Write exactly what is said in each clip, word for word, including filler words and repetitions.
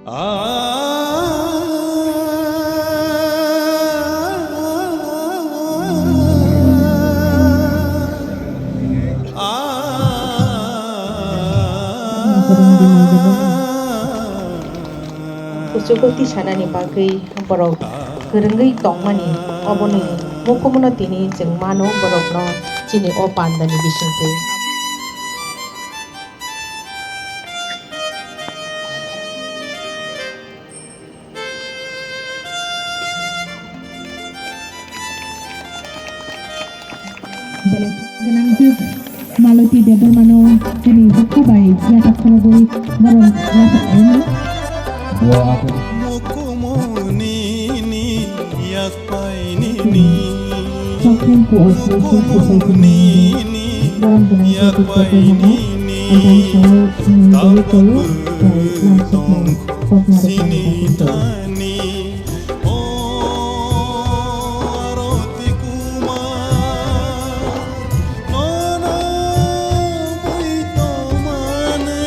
Kuchugo tisanani bagwi borok kwrwngwi tongmani, oboni mukumuno tini chwng mano borokno chini o pandani bisingtwi. Belai gwnangwi Maloti Debbarmano chini dukhu bai yathak kholobwi borom yathak khaio. Mukumuni ni yak paini ni. Mukumuni ni yak paini ni. Tabuk tong sini thani. O Aroti Kumar, nono bai tomane.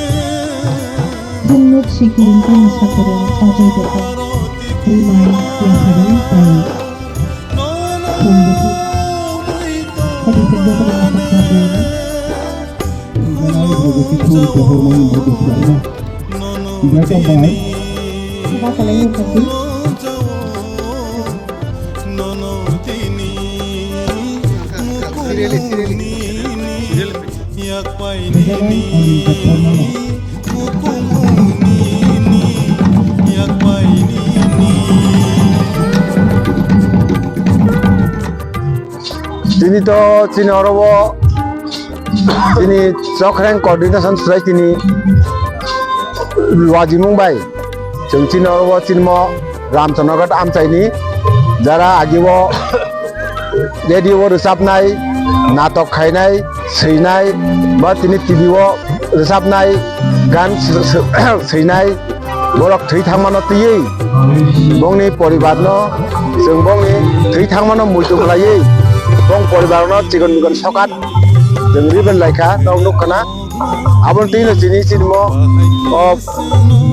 Bumnuk sikiring tani sakore tajai deka. Bumai yakarang tai. Kumbutu. Kati sebuah kata kata. Janai Bhagavati Thur Debbarmani Bhagavati Dharma. Beta bai. Ba kalai ni kati. Janai Bhagavati Dharma. Tini to chini oro o chini Chokreng Coordination Society ni luajimung bai chwng chini oro o chinmo Ramchandraghat amchaini jara agi o radio o rwchapnai, natok khainai, swinai, ba tini T V o rwchapnai, gan s-, s-, swinai, borok thwi thangmano twiwi bongni poribarno chwng bongni thwi thangmano muitu khlaiwi bong poribarno chikon mikon sokat chwng ribon laikha, nok nukkhana. Aboni twino chini chinmo o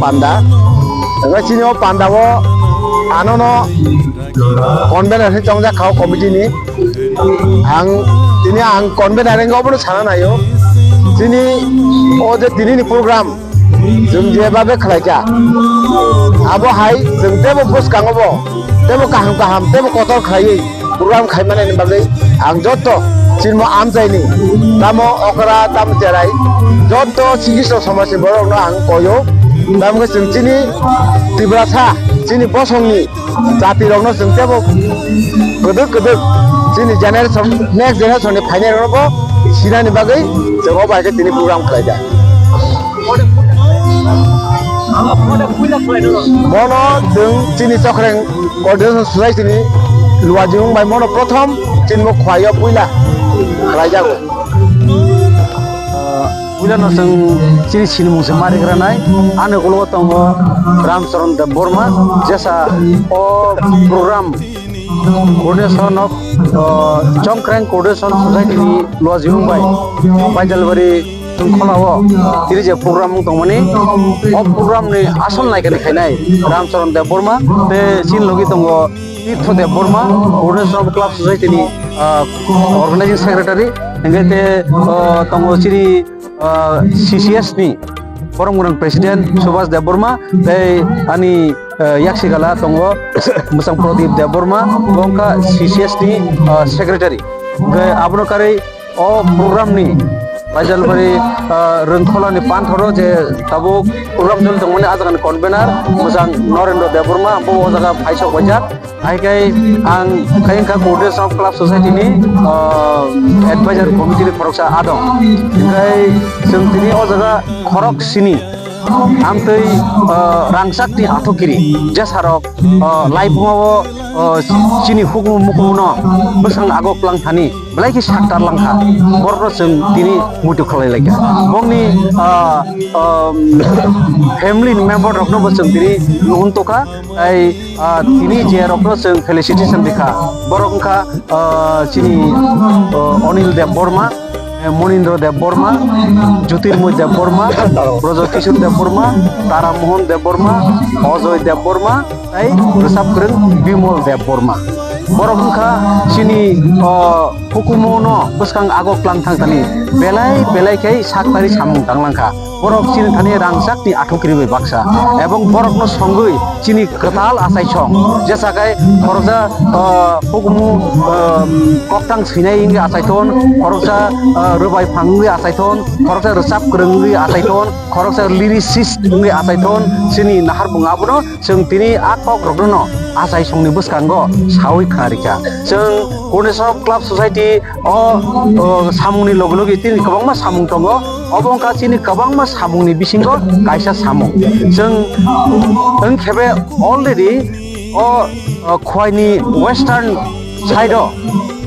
panda. Hwnkhai chini o panda o anono convener hinwi chongjak kha o committee ni. Ang tini ang convener wngkha obono sana naio. Chini o je tini ni program chwng je babe khlaikha, abo hai chwng tebo bwskango bo tebo kaham kaham tebo kotor khlaiwi program khaimani bagwi ang joto chinmo amchaini tamo okra tamo cherai joto sikisro somajni borokno ang koyo. Tamo khe chwng chini Tiprasa chini bosongni jatirokno chwng tebo kwdwk kwdwk chini generation, next generation ni phainairokno bo sinani bagwi chwng o bai khe tini program khlaijak. Bono chwng chini Chokreng Coordination Society ni luajimung bai mono prothom chini bo khwlaio puila khlaijago. Ah, puilano chwng chini sinimung se ma rigranai. Ani ulo tongo Ramcharan Debbarma, jesa o program coordination of, ah, Chokreng Coordination Society ni luajimung bai Baijalbari Tungkholao tini je program wng tongmani, o program ni asol naikani khainai Ramcharan Debbarma, tei chini logi tongo Tirtho Debbarma, Coordination of Club Society ni, ah, Organizing Secretary, hingke te, ah, tongo chini, ah, C C S ni borok mwnang President Subhas Debbarma, tei ani, ah, yaksigala tongo mwchang Pradip Debbarma, bo wngkha C C S ni, ah, Secretary. Hingke abono karwi o program ni Baijalbari, ah, Rwngkhola ni panthoro je tabuk program choli tongmani, ah jaga ni convener mwchang Norendra Debbarma, bo o jaga phaisok baijak. Hai khe ang kayang kha Coordination of Club Society ni, ah, advisor committee ni khoroksa adong. Hingkhai chwng tini o jaga khorok sini amtwi, ah, rangchak ni athukiri jesarok, ah, laibuma o, ah, chini hukumu mukumu no bwsang ago klang thani belai khe saktar lang kha. Borok no chwng tini muitu khlai lai kha. Bongni, ah, um, family ni member rok no bo chwng tini nuhun tokha. Tai, ah, tini je rok no chwng felicitation rikha, borok wngkha, ah, chini, ah, Anil Debbarma, Monindra Debbarma, Jyotirmoy Debbarma, Brajakishore Debbarma, Taramohon Debbarma, Ajoy Debbarma, tei rwchap kwrwng Bimal Debbarma. Borok wngkha chini, o, hukumu no bwskang ago klang thang thani belai belai khe sak tari samung tang langkha. Borok chini thani rangchak ni athukiri bai baksa, ebong borok no songwi chini kwtal achaisong, jesa khe khoroksa, ah, hukumu, ah, koktang swinai wngwi achai thon, khoroksa, ah, rwbai phang wngwi achai thon, khoroksa rwchap kwrwng wngwi achai thon, khoroksa lyricist wngwi achai thon, chini naharmung abono chwng tini a kok rokno no achaisongni bwskango sawi khna rikha. Chwng Coordination of Club Society o, o, samungni logi logi chini kwbangma samung tongo. Obo wngkha chini kwbangma samungni bisingo kaisa samung. Chwng wngkhe be already o, o, Khwaini western side o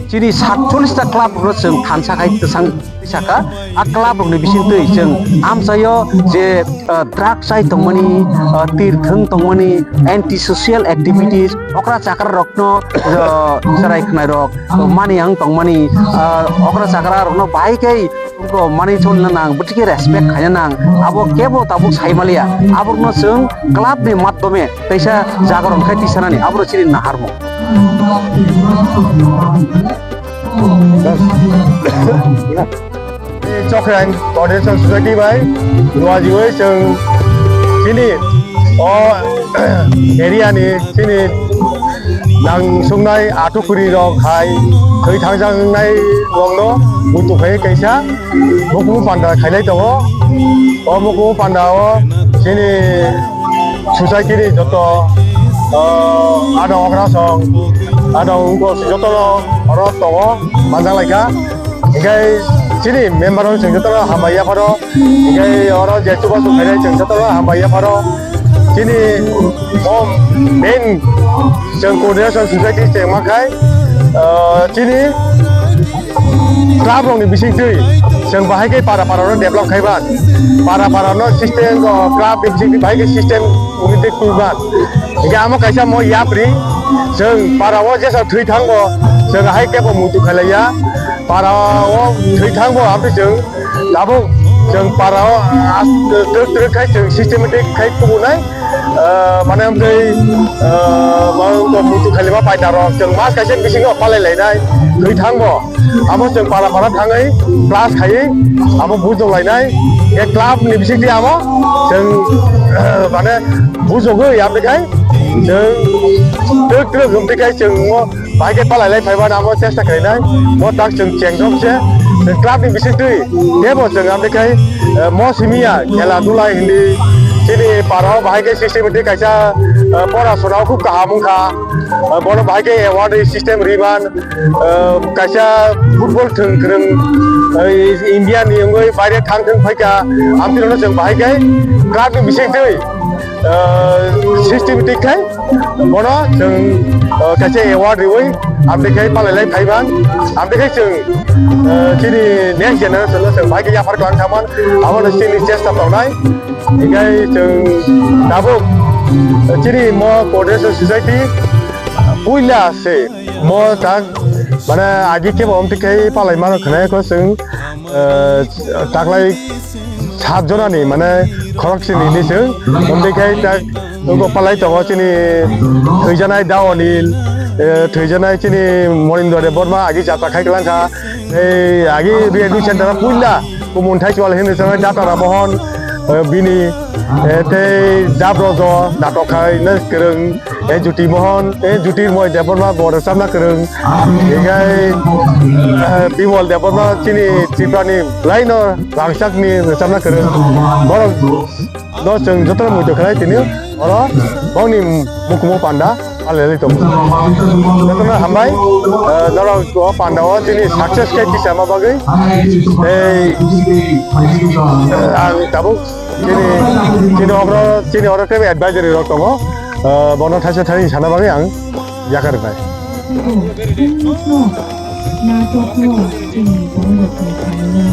chini satchollish ta club rokno chwng thansa khai twsang saka. A club rokni bisingtwi chwng amchaio je, o, drug chai tongmani, o, tir thwng tongmani, anti social activities, okra chakra rokno, o, chwrai khwnai rok, o, mani ang tongmani, o, okra chakra rokno bahai khe Abo manwi chonna nang, bwtwi khe respect khaina nang. Abo kebo tabuk sai maliya. Aborokno chwng club ni matdome teisa jagoron khai tisanani. Aboro chini naharmung. Chokhrang Coordination Society bai duajiwi chwng chini o area ni chini nang sungnai athukuri rok hai thwi thangjaknai rokno muitu khai kaisa mukumu panda khailai tongo. O mukumu panda o chini society ni joto, ah, adong okra song, adong ungko joto no oro tongo manjak lai kha. Hinkhe chini member rok chwng joto no hambai yapharo. Hinkhe oro je chubachu khainai chwng jotono hambai yapharo. Chini o main chwng coordination society chengma khai, ah, chini club rokni bisingtwi chwng bahai khe para para no develop khaiba. Para para no system, o, club ni bisingtwi bahai khe system wngwi twi twiba. Hinkhe amo kaisa mo yapri chwng para o jesa thwi thangbo chwng hai kebo muitu khailaiya. Para o thwi thangbo amtwi chwng Tabuk chwng para o as-, twrwk twrwk khai chwng systematic khai kubunai, ah, mane amtwi, ah, ma wngkha muitu khailima paida rok chwng mas kaisa bisingo palai lainai thwi thangbo. Abo chwng para para thangwi class khaiwi abo bujok lainai. Khe club ni bisingtwi abo chwng, ah, mane bujogwi amtwi khai chwng twrwk twrwk amtwi khai chwng o Bahai khe palai lai phaiba amo chesta khlainai. Bo tak chwng chengjok se. Chwng club ni bisingtwi tebo chwng amtwi khai, eh, mo simiya khela dulai hindi chini para o bahai khe systematic kaisa, eh, pora sona o khub kaham wngkha. Eh, bono bahai khe award system riman, eh, kaisa football thwng kwrwng, eh, India ni wngwi baire thang thwng phaikha. Amtwi rokno chwng bahai khe club ni bisingtwi, eh, systematic khai Bono chwng, uh, kaisa award riwi amtwi khai palai lai phaiman, amtwi khai chwng, uh, chini next generation no chwng bai khe yaphar klang thangman, abono chini chesta tongnai. Hinkhe chwng tabuk, uh, chini mo Coordination Society, uh, puila se mo tak, mane, agi khe bo amtwi khai palai mano khwnai kho chwng, uh, taklai sat jonani, mane, khorok sini hinwi chwng. Amtwi khai tak, Tongo palai tongo chini thwijanai Da Onil, eh, thwijanai chini Monindra Debbarma agi jatra khai kwlangkha. Tei agi rehabilitation center puila kumun thaichwal hinwi chwng Data Ramohon, eh, bini, eh, tei Jabrojo natok khai nai kwrwng, eh, Jyoti Mohon, eh, Jyotirmoy Debbarma bo rwchapna kwrwng. Hinkhe, eh, Bimal Debbarma chini Tripurani laino rangchakni rwchapna kwrwng. Borok No chwng jotono muitu khlai tini oro bongni mukumu panda palai tongo. Jotono hambai, eh, norok o panda o chini success khe tisama bagwi. Tei, eh, ang tabuk chini, chini oro, chini oro tei advisory rok tongo. Eh, bono thaisa thani sana bagwi ang yakar bai. Natok no chini borok ni thani,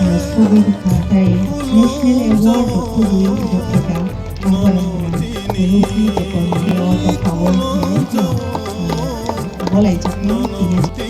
eh, sobi kha tei National Award rok tubu rok kha. Ang Rusi Debbarma ni o dophao, eh, bolaijak no tini.